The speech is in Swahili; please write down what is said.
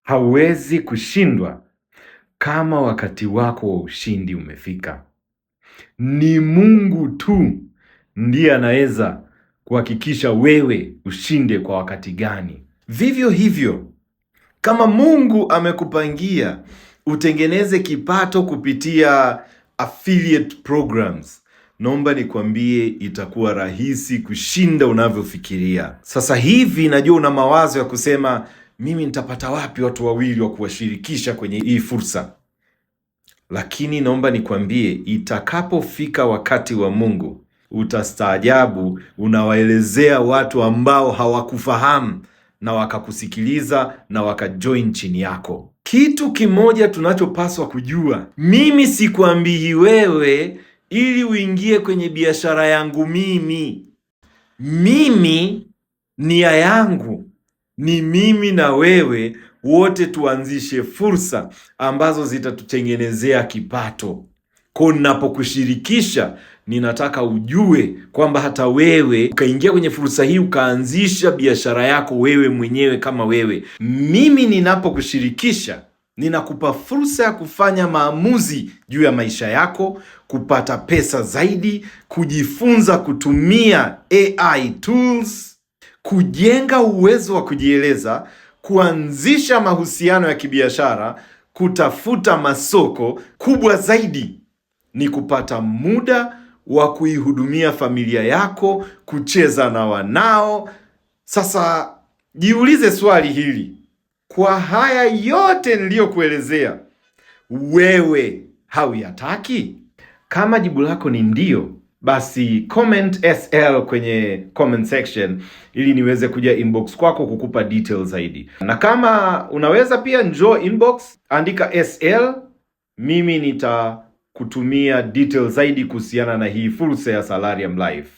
Hauwezi kushindwa kama wakati wako wa ushindi umefika. Ni Mungu tu ndiye anaweza kuhakikisha wewe ushinde kwa wakati gani. Vivyo hivyo, kama Mungu amekupangia utengeneze kipato kupitia affiliate programs, naomba nikwambie itakuwa rahisi kushinda unavyofikiria. Sasa hivi najua una mawazo ya kusema, mimi nitapata wapi watu wawili wa kuwashirikisha kwenye hii fursa? Lakini naomba nikwambie, itakapofika wakati wa Mungu utastaajabu. Unawaelezea watu ambao hawakufahamu na wakakusikiliza na wakajoin chini yako. Kitu kimoja tunachopaswa kujua, mimi sikuambii wewe ili uingie kwenye biashara yangu mimi. Mimi nia yangu ni mimi na wewe wote tuanzishe fursa ambazo zitatutengenezea kipato. Kwa ninapokushirikisha, ninataka ujue kwamba hata wewe ukaingia kwenye fursa hii ukaanzisha biashara yako wewe mwenyewe kama wewe. Mimi ninapokushirikisha, ninakupa fursa ya kufanya maamuzi juu ya maisha yako, kupata pesa zaidi, kujifunza kutumia AI tools, kujenga uwezo wa kujieleza, kuanzisha mahusiano ya kibiashara, kutafuta masoko. Kubwa zaidi ni kupata muda wa kuihudumia familia yako, kucheza na wanao. Sasa jiulize swali hili, kwa haya yote niliyokuelezea, wewe hauyataki? Kama jibu lako ni ndio, basi comment SL kwenye comment section ili niweze kuja inbox kwako kukupa details zaidi, na kama unaweza pia njoo inbox, andika SL, mimi nitakutumia details zaidi kuhusiana na hii fursa ya Salarium Life.